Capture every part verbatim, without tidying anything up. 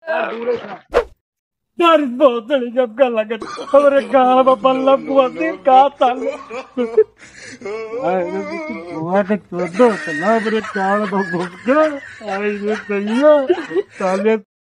यार, दूर है। यार, बहुत बड़ी जब का लगत। हमरे गाँव में बल्लम बुआ दिन का ताले। अरे, बुआ के चोदो तो ना, हमरे गाँव में घुस गया। अरे, ये सही है। ताले।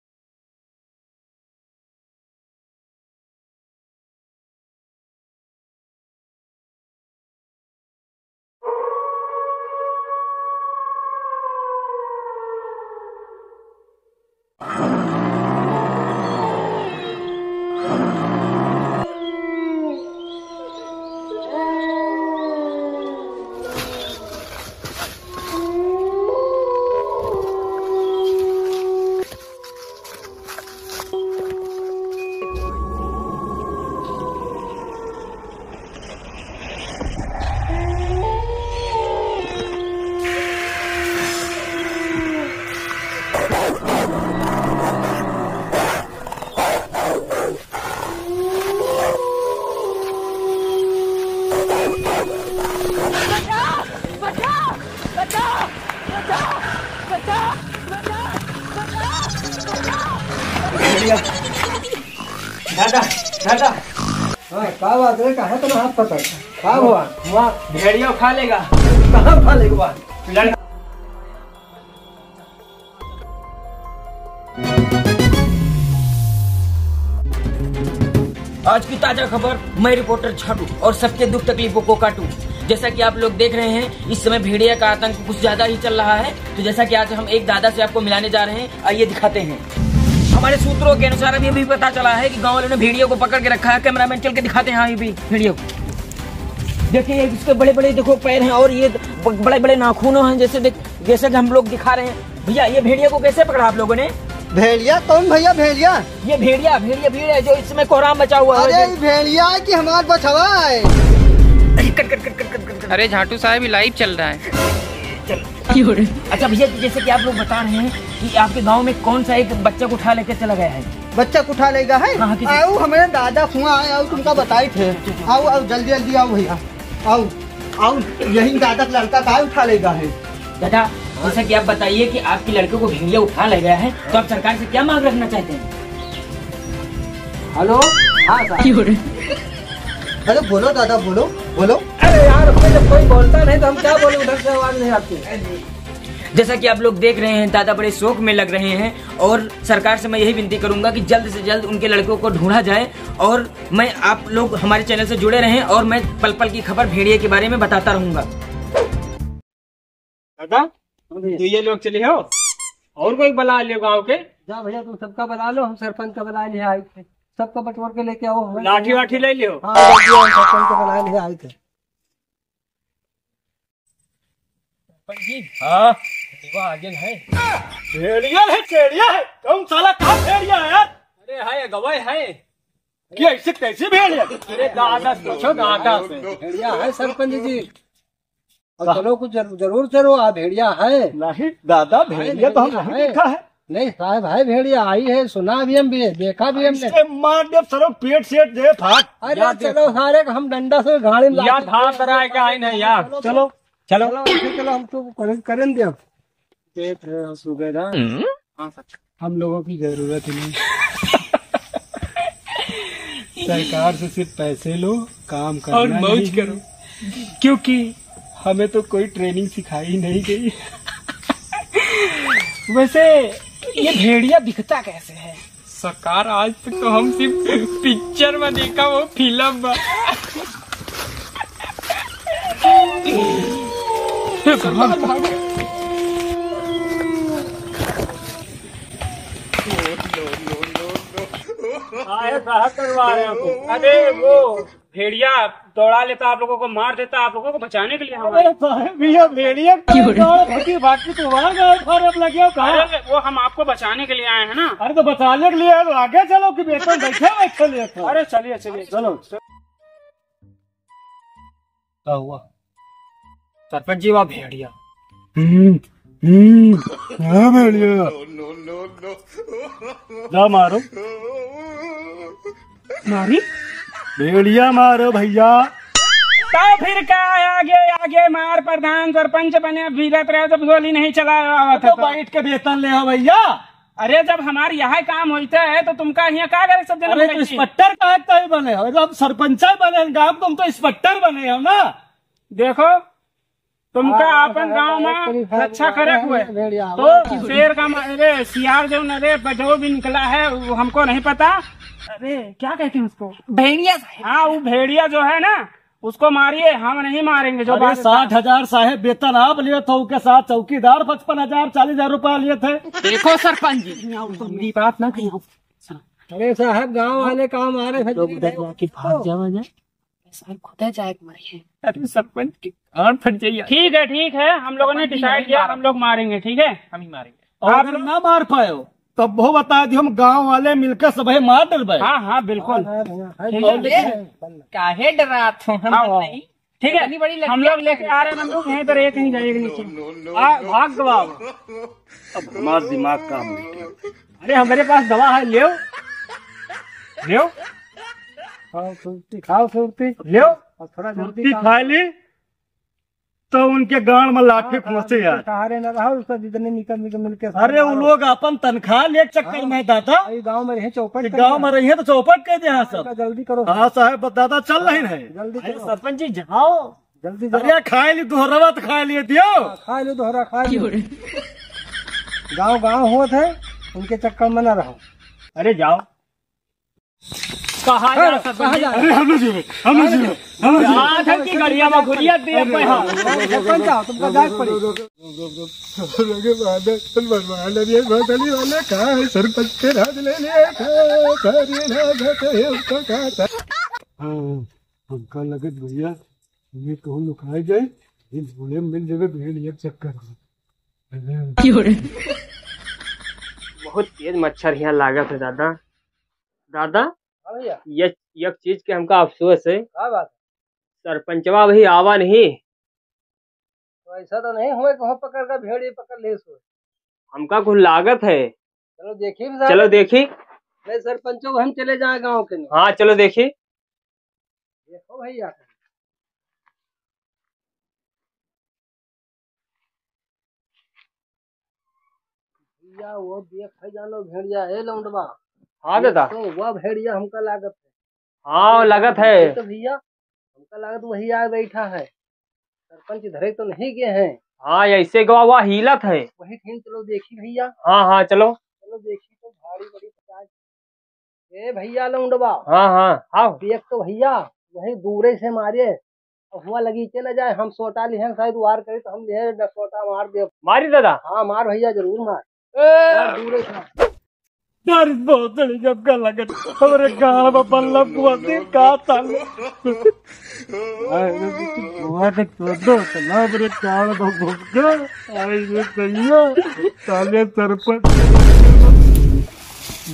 दादा, दादा। हाँ, का बात है? कहाँ तना हाथ पकड़? का हुआ? हुआ, भेड़िया खा लेगा। कहाँ खा लेगा? लड़- आज की ताजा खबर, मैं रिपोर्टर छाटू और सबके दुख तकलीफों को काटू। जैसा कि आप लोग देख रहे हैं, इस समय भेड़िया का आतंक कुछ ज्यादा ही चल रहा है। तो जैसा कि आज हम एक दादा से आपको मिलाने जा रहे हैं, आइए दिखाते हैं। हमारे सूत्रों के अनुसार अभी अभी पता चला है कि गांव वालों ने भेड़िया को पकड़ के रखा है। कैमरामैन, चल के दिखाते हैं अभी भेड़िया को। देखिए, ये इसके बड़े बड़े, देखो, पैर हैं और ये ब-, बड़े बड़े नाखूनों हैं, जैसे देख, जैसे कि हम लोग दिखा रहे हैं। भैया, ये भेड़िया को कैसे पकड़ा आप लोगों ने? भेड़िया? कौन भैया भेड़िया? ये भेड़िया, भेड़िया, भेड़िया जो इस समय कोहराम मचा हुआ है। अरे, ये भेड़िया है कि हमार बछवा है? अरे, कट, कट, कट। अरे, झाटू साहब, ये live चल रहा है। चल। अच्छा भैया, जैसे कि आप लोग बता रहे हैं कि आपके गांव में कौन सा एक बच्चा को उठा लेकर चला गया है? बच्चा को उठा लेगा है? हाँ, हाँ, किसी आओ, हमारे दादा हुआ है, आओ, तुमका बताई थे। आओ, आओ, जल्दी, जल्दी आओ भैया, आओ। और यही दादा का लड़का का उठा ले गया है। दादा, जैसा कि आप बताइए कि आपके लड़के को भेड़िया उठा ले गया है, तो आप सरकार से क्या मांग रखना चाहते हैं? हेलो, हाँ सर। क्यों रे? अरे बोलो दादा, बोलो, बोलो। अरे यार, उसमें जब कोई बोलता नहीं तो हम क्या बोले, उधर से आवाज नहीं आती। जैसा कि आप लोग देख रहे हैं, दादा बड़े शोक में लग रहे हैं और सरकार से मैं यही विनती करूंगा कि जल्द से जल्द उनके लड़कों को ढूंढा जाए और मैं, आप लोग हमारे चैनल से जुड़े रहें और मैं पल पल की खबर भेड़िए के बारे में बताता रहूंगा। दादा, हाँ भैया। तो ये लोग चले हो और कोई बुला लियो गाँव के? जा भैया, तुम सबका बुला लो, हम सरपंच का बुला लिया आए थे, सबका बटोर के लेके आओ। हमें लाठी वाठी ले लियो। हाँ, ले लियो, हम सरपंच का बुला लिया आए थे। सरपंच जी, हाँ। भेड़िया आगे है। भेड़िया है, भेड़िया है। कौन साला कहाँ भेड़िया है यार? अरे है, गवाह है। क्या ऐसे कैसे भेड़िया? अरे दादा, पूछो दादा से। भेड़िया है सरपंच जी। और कहाँ? चलो कुछ जरूर, जरूर चलो, आ भेड़िया है। नहीं दादा, है, भेड़िया तो हम भेड़िया नहीं है। देखा है। नहीं साहब, है भेड़िया, आई है, सुना भी हम भी, देखा भी हमने। इसके मार दे सरो, पेट सेट दे फाट। अरे यार चलो देखो। सारे को हम डंडा से गाड़ी में या लाके धार दराए के आई नहीं यार। चलो, चलो। चलो, चलो, चलो, हम तो करें, करें दे अब। देख रहे हो सूबेदार? हम्म? हाँ सर। हम लोगों की जरूरत ही नहीं। सरकार से सिर्फ पैसे लो, काम करना और मौज नहीं। करो, क्योंकि हमें तो कोई training सिखाई नहीं गई। वैसे ये भेड़िया दिखता कैसे है? सरकार, आज तक तो हम सिर्फ picture में देखा, वो film में। भागो। आए साहब दरबार है वो। अरे वो भेड़िया दौड़ा लेता, आप लोगों को मार देता, आप लोगों को बचाने के लिए हम आए। अरे साहब, ये भेड़िया क्यों रे? गाँव फकीर बाकी तो वहाँ गाँव खराब लग गया, कहाँ? अरे, वो हम आपको बचाने के लिए आए हैं ना। अरे, तो बचाने के लिए आए तो आगे चलो कि बेटा बैठे बैठे ले तो। अरे, चलिए, चलिए। चलो। क्या हुआ? सरपंच जी, वहाँ भेड़िया। हम्म, हम्म, हाँ भेड़िया। जा मारो। मारी? भेड़िया मारो भैया। तो फिर का, आगे आगे मार, प्रधान सरपंच बने, फिरत रहे, जब गोली नहीं चलावे आवत तो है तो। बैठ के वेतन ले हो भैया। अरे, जब हमार यह काम होते है तो तुमका यहाँ का करे सब जन अरे, तो बैठी? इंस्पेक्टर का है, कहीं बने हो? जब सरपंचा बने हैं गाँव, तुम तो इंस्पेक्टर बने हो ना। देखो, तुमका हाँ, आपन हाँ, गाँव हाँ, में हाँ, रक्षा हाँ, करे हाँ, हुए। भेड़िया, तो हाँ। शेर का मा-, अरे, सियार जो न रे, जो भी निकला है, वो हमको नहीं पता। अरे, क्या कहते हैं उसको? भेड़िया साहब। हाँ, वो भेड़िया जो है ना, उसको मारिए, हम नहीं मारेंगे। जो अरे, बात साठ हजार साहेब वेतन आप लिए थे, उसके साथ चौकीदार पचपन हजार, चालीस हजार रुपया लिए थे। देखो सरपंच जी, यहाँ तुम ये बात ना कही। अरे साहब, गाँव वाले काम आ रहे हैं। लोग उधर जाके भाग जावा जाए। साहब, खुदा जाए के मरी है। अरे सरपंच की कान फट जाइए। ठीक है, ठीक है, हम लोगों ने सरपंच जी, डिसाइड नहीं किया, मारा। हम लोग मारेंगे, ठीक है? हम ही मारेंगे। और अगर ना मार पायो, तो वो बता दियो, हम गांव वाले मिलकर सबही मार डरबे। हाँ, हाँ, बिल्कुल। हाँ, हाँ, हाँ, ठीक है? हाँ, काहे डरात हो? हम हाँ, हाँ। नहीं। ठीक है, इतनी बड़ी हम लकड़ी लोग लेके आ रहे हैं, हम लोग यहीं पर एक नहीं जाएंगे नीचे। आ, भाग गवा। अब हमार दिमाग काम नहीं किया। अरे, हमारे पास दवा है, लेव। लेव। खाओ सुरती, खाओ सुरती। लेव। और थोड़ा जल्दी सुरती खाओ। खा ली। तो उनके गांड में लाठी हाँ, फंसे हाँ, यार। सहारे न रहो, उसका जितने निकल, निकल मिल के अरे, वो लोग अपन तनख्वाह ले चक्कर हाँ। में दादा। ये गांव में रहे चौपट ये कर गांव दिया। में रहे तो चौपट कर दे, हाँ, सब। जल्दी करो। हाँ, साहब, दादा चल रहे हैं। जल्दी अरे, करो। सरपंच जी, जाओ। जल्दी जाओ। अरे, खाए ली दोहरावा तो खाए लिए दियो। हाँ, खाए लो दोहरा, खाए लो। गांव, गांव होत है, उनके चक्कर में ना रहो। अरे, जाओ। कहाँ जा अरे, सरपंच कहाँ जी? जा? अरे, हम लोग जी, हम लोग जी, हम लोग जी। रात है कि गड़िया में घुरिया दे पे हाँ। सरपंच साहब, तुमका जाए के पड़ी। अरे, बादल, भगवान, अरे, बादली वाला कहाँ है? सरपंच के राज ले लिया था, सारी रात है, उसको कहाँ था? हाँ, हमका लगत भैया, ये कहूँ लुकाए जाए, ये झूले में मिल जावे, भेड़ एक चक्कर में। बहुत तेज मच्छर यहाँ लागत है दादा। दादा, हाँ भैया। ये, एक चीज के हमका अफसोस है। का बात? सरपंचवा अभी आवा नहीं। तो ऐसा तो नहीं हुआ कि वहाँ पकड़ कर भेड़िए पकड़ ले सो। हमका कुछ लागत है। चलो देखी भी साहब। चलो देखी। नहीं सरपंचो, हम चले जाए गाँव के नहीं। हाँ, चलो देखी। देखो भैया। भैया, वो देख है जानो भेड़िया, ए लौंडवा। हाँ दादा। तो वह भेड़िया हमका लागत है। हाँ, लागत है। तो भैया, हमका लागत वही आए बैठा है। सरपंच इधरे तो नहीं गए हैं। हाँ, ऐसे गवा हुआ हिलत है। वही ठिन चलो देखी भैया। हाँ, हाँ, चलो। चलो देखी तो भारी बड़ी पिशाच। ए भैया लौंडवा। हाँ, हाँ, आओ। देख तो भैया, वही दूरे से मारे। अब हुआ लगी के न जाए, हम सोटा लिहन शायद वार करे तो हम लिहे न सोटा मार दे। मारी दादा? हाँ, मार भैया, जरूर मार। ए! मार दूरे से। यार, इस भोसड़ी जब का लगन, हमरे गाँव में बल्लम बुआ दिन का ताल। बुआ के चोदो, तो ना हमरे गाँव में घुस गया। आई ये सही है, साले सरपंच।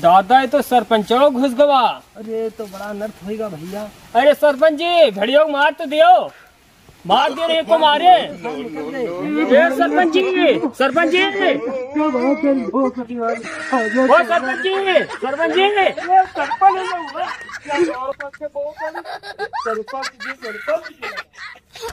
दादा, ये तो सरपंचो घुस गवा। अरे, तो बड़ा अनर्थ होइगा भैया। अरे सरपंच जी, भेड़ियो को मार तो दियो, मार दियो रे, को मारे। ए सरपंच जी, सरपंच जी। ओ सरपंच जी, सरपंच जी। सरपंच जी, सरपंच जी।